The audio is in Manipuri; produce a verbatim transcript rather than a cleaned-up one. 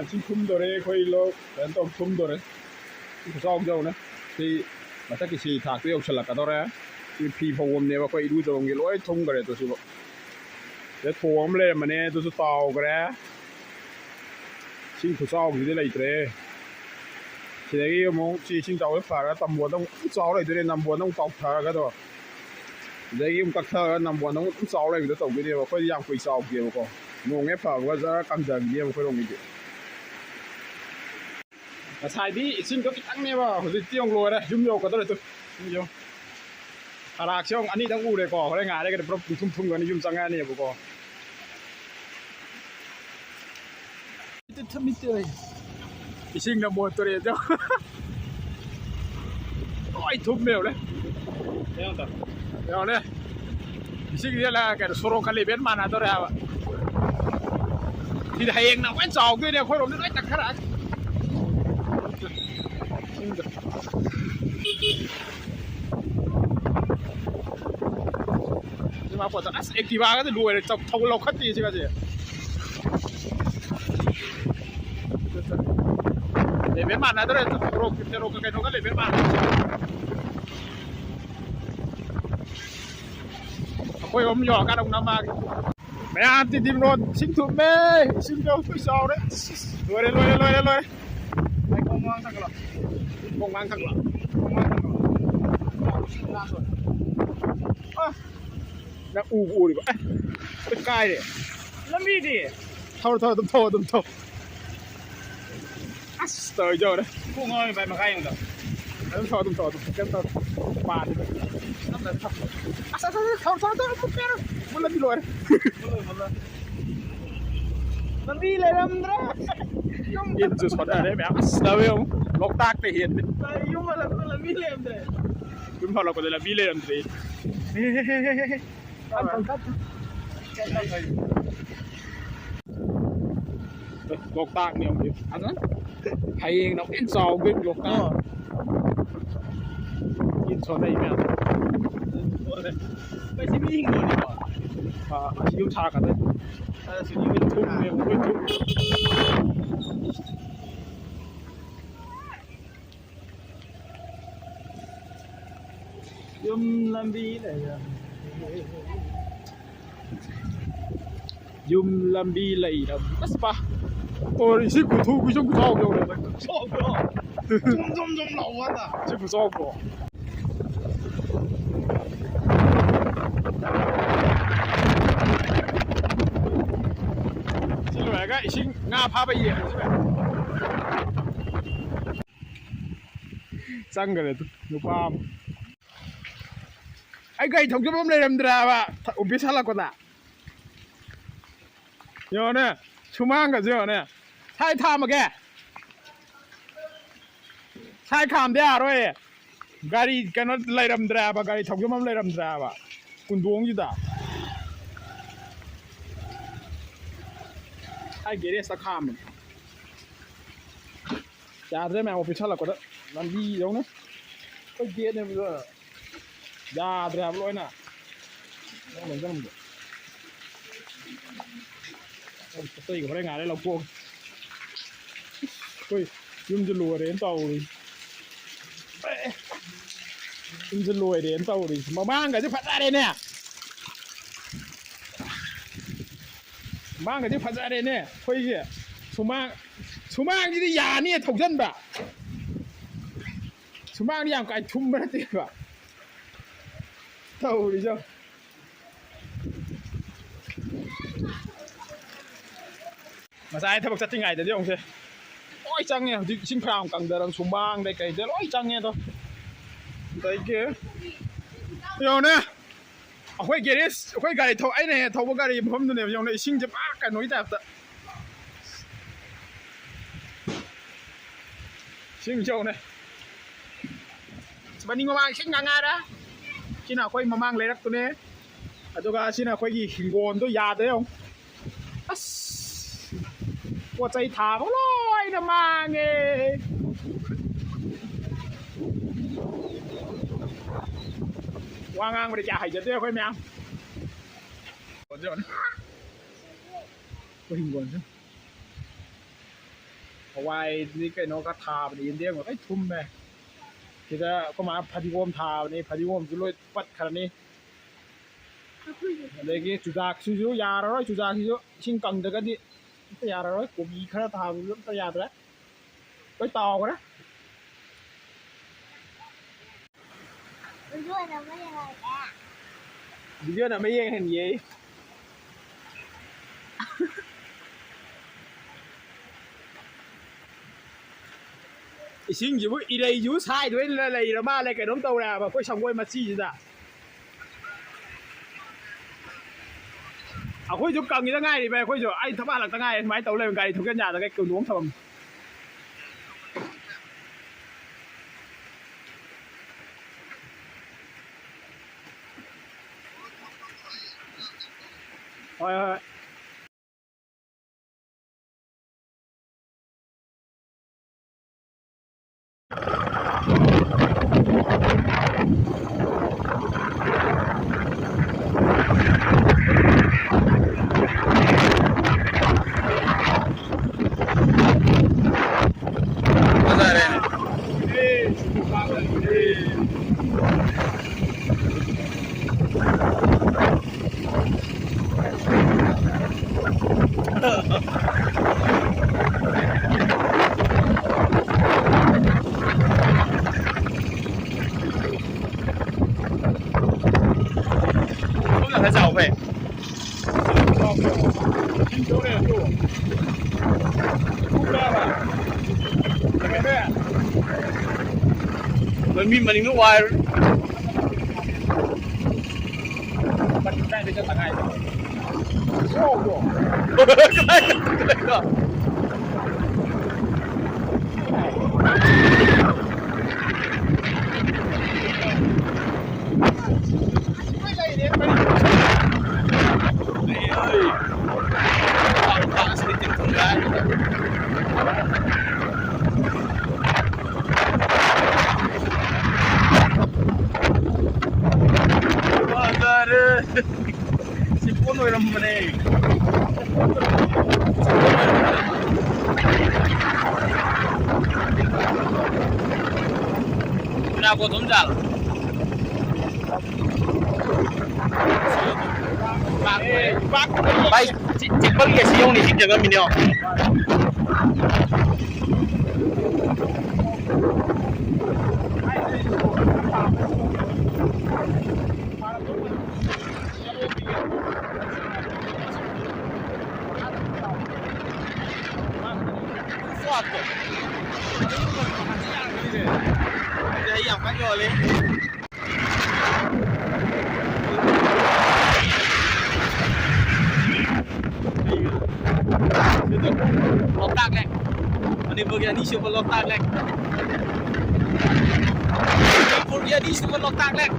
ꯏꯁꯤꯡ ꯊꯨꯝꯗꯣꯔꯦ, ꯑꯩꯈꯣꯏ ꯂꯧ ꯀꯩꯅꯣ ꯇꯧ ꯊꯨꯝꯗꯣꯔꯦ꯫ ꯏꯁꯤꯡ ꯈꯨꯆꯥꯎ ꯑꯃ ꯌꯧꯅꯦ꯫ ꯁꯤ ꯃꯊꯛꯀꯤ ꯁꯤ ꯊꯥꯛꯇ ꯌꯧꯁꯜꯂꯛꯀꯗꯧꯔꯦ꯫ ꯁꯤ ꯐꯤ ꯐꯧꯐꯝꯅꯦꯕ, ꯑꯩꯈꯣꯏ ꯏꯔꯨꯖꯐꯝꯒꯤ ꯂꯣꯏ ꯊꯨꯝꯈꯔꯦ꯫ ꯑꯗꯨꯁꯨ ꯁꯤꯗ ꯊꯣꯡ ꯑꯃ ꯂꯩꯔꯝꯕꯅꯦ, ꯑꯗꯨꯁꯨ ꯇꯥꯎꯈ꯭ꯔꯦ꯫ ꯏꯁꯤꯡ ꯈꯨꯆꯥꯎꯁꯤꯗꯤ ꯂꯩꯇ꯭ꯔꯦ꯫ ꯁꯤꯗꯒꯤ ꯑꯃꯨꯛ ꯁꯤ ꯏꯁꯤꯡ ꯆꯥꯎꯕ ꯐꯔꯒ ꯇꯝꯕꯣꯟꯗ ꯑꯃꯨꯛ ꯆꯥꯎ ꯂꯩꯗꯣꯏꯅꯦ, ꯅꯝꯕꯣꯟꯗ ꯑꯃꯨꯛ ꯇꯥꯎꯊꯔꯒꯗꯣ꯫ ꯑꯗꯒꯤ ꯑꯃꯨꯛ ꯀꯛꯊꯔꯒ ꯅꯝꯕꯣꯟꯗ ꯑꯃꯨꯛ ꯑꯗꯨꯝ ꯆꯥꯎ ꯂꯩꯕꯗꯣ ꯇꯧꯗꯣꯏꯅꯦꯕ꯫ ꯑꯩꯈꯣꯏꯗꯤ ꯌꯥꯝ ꯀꯨꯏ ꯆꯥꯎꯗꯦꯕꯀꯣ, ꯅꯣꯡ ꯍꯦꯛ ꯐꯕꯒ ꯖꯔ ꯀꯪꯊꯈꯤꯅꯦꯕ ꯑꯩꯈꯣꯏꯔꯣꯝꯒꯤꯗꯤ꯫ ꯉꯁꯥꯏꯗꯤ ꯏꯁꯤꯡꯗꯣ ꯈꯤꯇꯪꯅꯦꯕ, ꯍꯧꯖꯤꯛꯇꯤ ꯑꯃꯨꯛ ꯂꯣꯏꯔꯦ, ꯌꯨꯝ ꯌꯧꯔꯛꯀꯗꯧꯔꯦ꯫ ꯇꯨ, ꯌꯨꯝ ꯌꯧ-, ꯐꯔꯥꯛꯁꯦ ꯑꯃꯨꯛ ꯑꯅꯤꯗꯪ ꯎꯔꯦꯀꯣ, ꯍꯣꯔꯦꯟ ꯉꯥꯏꯔꯒꯗꯤ ꯄꯨꯂꯞ ꯄꯨꯡꯊꯨꯝ ꯊꯨꯝꯒꯅꯤ, ꯌꯨꯝ ꯆꯪꯉꯛꯑꯅꯦꯕꯀꯣ꯫ ꯏꯁꯤꯡꯅ ꯃꯣꯠꯇꯣꯔꯦ ꯑꯗꯣ꯫ ꯂꯣꯏ ꯊꯨꯝꯃꯦ ꯌꯦꯡꯉꯨꯅꯦ꯫ ꯌꯦꯡꯉꯨꯅꯦ꯫ ꯏꯁꯤꯡꯁꯦ ꯂ-, ꯀꯩꯅꯣ, ꯁꯣꯔꯣꯛꯀ ꯂꯦꯕꯦꯜ ꯃꯥꯟꯅꯗꯧꯔꯦ ꯍꯥꯏꯕ꯫ ꯁꯤꯗꯤ ꯍꯌꯦꯡꯅ ꯑꯃꯨꯛ ꯍꯦꯟꯅ ꯆꯥꯎꯗꯣꯏꯅꯦ, ꯑꯩꯈꯣꯏꯔꯣꯝꯗ ꯂꯣꯏ ꯇꯛꯈꯠꯂꯛꯑꯅꯤ꯫ ꯏꯃꯥ ꯄꯣꯠꯇ, ꯑꯁ, ꯑꯦꯛꯇꯤꯚꯥꯒꯗꯤ ꯂꯣꯏꯔꯦ, ꯆꯞ-, ꯊꯧ ꯂꯧꯈꯠꯇꯦ ꯁꯤꯒꯁꯦ꯫ ꯂꯦꯕꯦꯜ ꯃꯥꯟꯅꯗ꯭ꯔꯦ, ꯁꯣꯔꯣꯛꯀꯤ ꯁꯦꯔꯣꯛꯀ ꯀꯩꯅꯣꯒ ꯂꯦꯕꯦꯜ ꯃꯥꯟꯅꯗ꯭ꯔꯦ꯫ ꯑꯩꯈꯣꯏ ꯑꯍꯨꯝ ꯌꯧꯔꯀꯥꯟꯗ ꯑꯃꯨꯛ ꯅꯝꯃꯛꯑꯒꯦ꯫ ꯃꯌꯥꯝ ꯇꯤꯗꯤꯝ ꯔꯣꯗ ꯏꯁꯤꯡ ꯊꯨꯝꯃꯦ, ꯏꯁꯤꯡ ꯆꯥꯎ-, ꯆꯥꯎꯔꯦ꯫ ꯂꯣꯏꯔꯦ, ꯂꯣꯏꯔꯦ, ꯂꯣꯏꯔꯦ, ꯂꯣꯏꯔꯦ꯫ ꯈꯣꯡ ꯃꯥꯡ ꯊꯛꯂꯣ꯫ ꯈꯣꯡ ꯃꯥꯡ ꯊꯛꯂꯣ꯫ ꯈꯣꯡ ꯃꯥꯡ ꯊꯛꯂꯣ꯫ ꯑ, ꯅꯪ ꯎꯕꯨ ꯎꯔꯤꯕ? ꯑꯦ, ꯀꯥꯏꯔꯦ꯫ ꯂꯝꯕꯤꯗꯤ? ꯊꯧꯔꯣ, ꯊꯧꯔꯣ, ꯑꯗꯨꯝ ꯊꯧ, ꯑꯗꯨꯝ ꯊꯧ꯫ ꯑꯁ, ꯇꯧꯔꯤꯗꯣ ꯌꯦꯡꯉꯨꯅꯦ꯫ ꯈꯣꯡ ꯉꯥꯎꯔꯦ ꯚꯥꯏ, ꯃꯈꯥ ꯌꯦꯡꯉꯨꯗ꯫ ꯑꯗꯨꯝ ꯊꯧ, ꯑꯗꯨꯝ ꯊꯧ, ꯑꯗꯨꯝ ꯊꯧ, ꯀꯩꯝ ꯇꯧꯔꯣꯏ꯫ ꯄꯥꯗꯦ꯫ ꯇꯞꯅ ꯊꯧ꯫ ꯑꯁ, ꯑꯁ, ꯑꯁ, ꯊꯧ, ꯊꯧ, ꯊꯧ, ꯊꯧ, ꯊꯧ꯫ ꯃꯨꯜꯂꯗꯤ ꯂꯣꯏꯔꯦ꯫ ꯃꯨꯜꯂꯣꯏ, ꯃꯨꯜꯂꯣꯏ꯫ ꯂꯝꯕꯤ ꯂꯩꯔꯝꯗ꯭ꯔꯦ꯫ ꯌꯨꯝ ꯏꯟꯁꯨ ꯁꯣꯟꯊꯔꯦ ꯃꯌꯥꯝ꯫ ꯑꯁ, ꯂꯧꯋꯦ ꯑꯃꯨꯛ꯫ ꯂꯣꯛꯇꯥꯛꯇ ꯍꯦꯟꯕ꯫ ꯌꯨꯝ ꯍꯜꯂꯛꯄꯗ ꯂꯝꯕꯤ ꯂꯩꯔꯝꯗ꯭ꯔꯦ꯫ ꯌꯨꯝ ꯍꯜꯂꯛꯄꯗ ꯂꯝꯕꯤ ꯂꯩꯔꯝꯗ꯭ꯔꯦ꯫ ꯂꯣꯛꯇꯥꯛꯅꯤ ꯑꯃꯨꯛ꯫ ꯑꯗꯨ ꯍꯌꯦꯡꯅ ꯑꯃꯨꯛ ꯍꯦꯟꯅ ꯆꯥꯎꯗꯣꯏꯅꯤ ꯂꯣꯛꯇꯥꯛ꯫ ꯑꯣ꯫ ꯏꯟ ꯁꯣꯟꯅꯩ ꯃꯌꯥꯝ꯫ ꯃꯁꯤ ꯃꯤ ꯍꯤꯡꯒꯣꯜꯅꯤꯀꯣ? ꯑꯥ, ꯑꯁꯤ ꯌꯨꯝ ꯁꯥꯔꯛꯀꯗꯣꯏꯅꯤ꯫ ꯑꯗ ꯁꯤꯗꯤ ꯌꯨꯝ ꯊꯨꯝꯅꯦꯕ, ꯂꯣꯏ ꯊꯨꯝ꯫ ꯌꯨꯝ ꯂꯝꯕꯤ ꯂꯩꯔꯝꯃꯦ꯫ ꯌꯨꯝ ꯂꯝꯕꯤ ꯂꯩꯔꯝ-, ꯑꯁ, ꯄꯥ꯫ ꯑꯣ, ꯏꯁꯤꯡ ꯈꯨꯊꯨ, ꯏꯁꯤꯡ ꯈꯨꯆꯥꯎ ꯌꯧꯔꯦ꯫ ꯆꯥꯎꯗ꯭ꯔꯣ? ꯖꯨꯝ, ꯖꯨꯝ, ꯖꯨꯝ ꯂꯥꯎꯕ ꯋꯥꯅ꯫ ꯏꯁꯤꯡ ꯈꯨꯆꯥꯎꯗꯣ꯫ ꯁꯤ ꯂꯣꯏꯔꯒ ꯏꯁꯤꯡ ꯉꯥ ꯐꯥꯕ ꯌꯦꯡꯉꯁꯤ꯫ ꯆꯪꯈ꯭ꯔꯦ ꯑꯗꯨ ꯅꯨꯄꯥ ꯑꯃ꯫ ꯑꯩ ꯒꯥꯔꯤ ꯊꯧꯖꯕ ꯑꯃ ꯂꯩꯔꯝꯗ꯭ꯔꯦꯕ, ꯊ-, ꯑꯣꯐꯤꯁ ꯍꯜꯂꯛꯄꯗ꯫ ꯌꯦꯡꯉꯣꯅꯦ, ꯁꯨꯃꯥꯡꯒꯁꯦ ꯌꯦꯡꯉꯣꯅꯦ꯫ ꯁꯥꯏ ꯊꯥꯝꯃꯒꯦ꯫ ꯁꯥꯏ ꯈꯥꯝꯗ ꯌꯥꯔꯣꯏ꯫ ꯒꯥꯔꯤ ꯀꯩꯅꯣ ꯂꯩꯔꯝꯗ꯭ꯔꯦꯕ, ꯒꯥꯔꯤ ꯊꯧꯖꯕ ꯑꯃ ꯂꯩꯔꯝꯗ꯭ꯔꯦꯕ ꯀꯨꯟꯗꯣꯡꯁꯤꯗ꯫ ꯁꯥꯏ ꯒꯦꯔꯦꯖꯇ ꯈꯥꯝꯃꯦ꯫ ꯌꯥꯗ꯭ꯔꯦ ꯃꯌꯥꯝ, ꯑꯣꯐꯤꯁ ꯍꯜꯂꯛꯄꯗ ꯂꯝꯕꯤ ꯌꯧꯅ ꯑꯩꯈꯣꯏ ꯒꯦꯠꯅꯦꯕ꯫ ꯌꯥꯗ꯭ꯔꯦ ꯍꯥꯏꯕ ꯂꯣꯏꯅ꯫ ꯂꯧ ꯂꯧꯖꯔꯝꯕ꯫ ꯑꯇꯩꯒ ꯍꯣꯔꯦꯟ ꯉꯥꯏꯔꯦ ꯂꯧꯊꯣꯛꯑꯒ꯫ ꯑꯩꯈꯣꯏ ꯌꯨꯝꯁꯦ ꯂꯣꯏꯔꯦꯅ ꯇꯧꯔꯤ꯫ ꯑꯦ, ꯌꯨꯝꯁꯦ ꯂꯣꯏꯔꯦꯅ ꯇꯧꯔꯤ꯫ ꯃꯃꯥꯡꯒꯁꯦ ꯐꯖꯔꯦꯅꯦ꯫ ꯃꯃꯥꯡꯒꯗꯤ ꯐꯖꯔꯦꯅꯦ ꯑꯩꯈꯣꯏꯒꯤ ꯁꯨꯃꯥꯡ, ꯁꯨꯃꯥꯡꯁꯤꯗꯤ ꯌꯥꯅꯤꯌꯦ ꯊꯧꯖꯟꯕ꯫ ꯁꯨꯃꯥꯡꯗꯤ ꯌꯥꯝ ꯀꯥꯏ ꯊꯨꯝꯕ ꯅꯠꯇꯦꯕ꯫ ꯇꯧꯔꯤꯁꯦ ꯌꯦꯡꯉꯨ꯫ ꯉꯁꯥꯏ ꯊꯕꯛ ꯆꯠꯇ꯭ꯔꯤꯉꯩꯗꯗꯤ ꯌꯦꯡꯉꯨꯁꯦ꯫ ꯂꯣꯏ ꯆꯪꯉꯦ꯫ ꯍꯧꯖꯤꯛ ꯏꯁꯤꯡ ꯐꯅꯌꯥꯝ ꯀꯪꯗꯔꯕ ꯁꯨꯃꯥꯡꯗꯩ ꯀꯩꯗꯩ ꯂꯣꯏ ꯆꯪꯉꯦ ꯑꯗꯣ꯫ ꯑꯗꯒꯤ ꯌꯦꯡꯉꯨꯅꯦ꯫ ꯑꯩꯈꯣꯏ ꯒꯦꯔꯦꯖ, ꯑꯩꯈꯣꯏ ꯒꯥꯔꯤ ꯊꯧ-, ꯑꯩꯅ ꯍꯦꯛ ꯊꯧꯕ ꯒꯥꯔꯤ ꯃꯐꯝꯗꯨꯅꯦꯕ꯫ ꯌꯦꯡꯉꯨꯅꯦ, ꯏꯁꯤꯡꯁꯦ ꯄꯨꯔꯥ ꯀꯩꯅꯣꯒꯤ ꯇꯥꯏꯞꯇ꯫ ꯏꯁꯤꯡꯁꯦ ꯌꯦꯡꯉꯨꯅꯦ꯫ ꯃꯅꯤꯡ ꯃꯃꯥꯡ ꯏꯁꯤꯡ ꯉꯥꯛ ꯉꯥꯏꯔꯦ꯫ ꯁꯤꯅ ꯑꯩꯈꯣꯏ ꯃꯃꯥꯡ ꯂꯩꯔꯛꯇꯨꯅꯦ꯫ ꯑꯗꯨꯒ ꯁꯤꯅ ꯑꯩꯈꯣꯏꯒꯤ ꯍꯤꯡꯒꯣꯜꯗꯣ ꯌꯥꯗ꯭ꯔꯦ ꯌꯦꯡꯉꯨ꯫ ꯑꯁ! ꯄꯣꯠ ꯆꯩ ꯊꯥꯕ ꯂꯣꯏꯅ ꯃꯥꯡꯉꯦ꯫ ꯋꯥ ꯉꯥꯡꯕꯗꯤ ꯀꯌꯥ ꯍꯩꯖꯗꯦ ꯑꯩꯈꯣꯏ ꯃꯌꯥꯝ꯫ ꯑꯩꯈꯣꯏ ꯍꯤꯡꯒꯣꯜꯁꯦ ꯍꯋꯥꯏꯗꯤ ꯀꯩꯅꯣ ꯈꯔ ꯊꯥꯕꯅꯦ, ꯌꯦꯟꯗꯦꯝꯒ ꯂꯣꯏ ꯊꯨꯝꯃꯦ꯫ ꯁꯤꯗ ꯑꯩꯈꯣꯏ ꯃꯥ ꯐꯗꯤꯒꯣꯝ ꯊꯥꯕꯅꯤ, ꯐꯗꯤꯒꯣꯝꯁꯨ ꯂꯣꯏ ꯄꯠꯈ꯭ꯔꯅꯤ꯫ ꯑꯗꯒꯤ ꯆꯨꯖꯥꯛꯁꯤꯁꯨ ꯌꯥꯔꯔꯣꯏ, ꯆꯨꯖꯥꯛꯁꯤꯁꯨ ꯏꯁꯤꯡ ꯀꯪꯗ꯭ꯔꯒꯗꯤ ꯑꯝꯇ ꯌꯥꯔꯔꯣꯏ꯫ ꯀꯣꯕꯤ ꯈꯔ ꯊꯥꯕꯗꯨꯁꯨ ꯑꯝꯇ ꯌꯥꯗ꯭ꯔꯦ, ꯂꯣꯏ ꯇꯥꯎꯈ꯭ꯔꯦ꯫ ꯚꯤꯗꯤꯑꯣ ꯅꯝꯕ ꯌꯦꯡꯍꯟꯒꯦ꯫ ꯏꯁꯤꯡꯁꯤꯕꯨ, ꯏꯔꯩꯁꯤꯕꯨ ꯁꯥꯏꯗꯣꯏ ꯂꯩꯔ ꯃꯥꯜꯂꯦ, ꯀꯩꯅꯣꯝ ꯇꯧꯔꯦ ꯍꯥꯏꯕ ꯑꯩꯈꯣꯏ ꯁꯪꯒꯣꯏ ꯃꯆꯤꯁꯤꯗ꯫ ꯑꯩꯈꯣꯏꯁꯨ ꯀꯪꯉꯤꯗ ꯉꯥꯏꯔꯤꯕ, ꯑꯩꯈꯣꯏꯁꯨ꯫ ꯑꯩ ꯊꯕꯛ ꯍꯜꯂꯛꯇ ꯉꯥꯏꯔꯤ꯫ ꯁꯨꯃꯥꯏꯅ ꯇꯧ ꯂꯩꯕ, ꯒꯥꯔꯤ ꯊꯧꯖꯤꯟ ꯌꯥꯗꯒꯩ ꯀꯨꯟꯗꯣꯝ ꯊꯝꯃꯝꯃꯤ꯫ ꯍꯣꯏ, ꯍꯣꯏ꯫ ꯐꯖꯔꯦꯅꯦ꯫ ꯁꯣꯝꯅ ꯈꯔ ꯆꯥꯎ ꯐꯩ꯫ ꯑꯩꯈꯣꯏ ꯃꯤ ꯃꯅꯤꯡꯗ ꯋꯥꯏꯔꯣ꯫ ꯐꯖꯔꯦ꯫ ꯁꯤ ꯄꯣꯠ ꯑꯣꯏꯔꯝ ꯀꯅꯥ ꯀꯣ ꯊꯨꯝ ꯆꯥꯂꯣ? ꯚꯥꯏ, ꯆꯤ-, ꯆꯤꯛꯄꯜꯒꯤ ꯑꯁꯤ ꯌꯧꯅꯤ ꯁꯤ ꯆꯪꯉꯝꯃꯤꯅꯦ꯫ ꯌꯥꯝ ꯀꯟꯅ ꯌꯣꯜꯂꯤ꯫ ꯂꯣꯛꯇꯥꯛ ꯂꯦꯛ꯫ ꯃꯅꯤꯄꯨꯔꯒꯤ ꯑꯅꯤꯁꯨꯕ ꯂꯣꯛꯇꯥꯛ ꯂꯦꯛ꯫ ꯃꯅꯤꯄꯨꯔꯒꯤ ꯑꯅꯤꯁꯨꯕ ꯂꯣꯛꯇꯥꯛ ꯂꯦꯛ꯫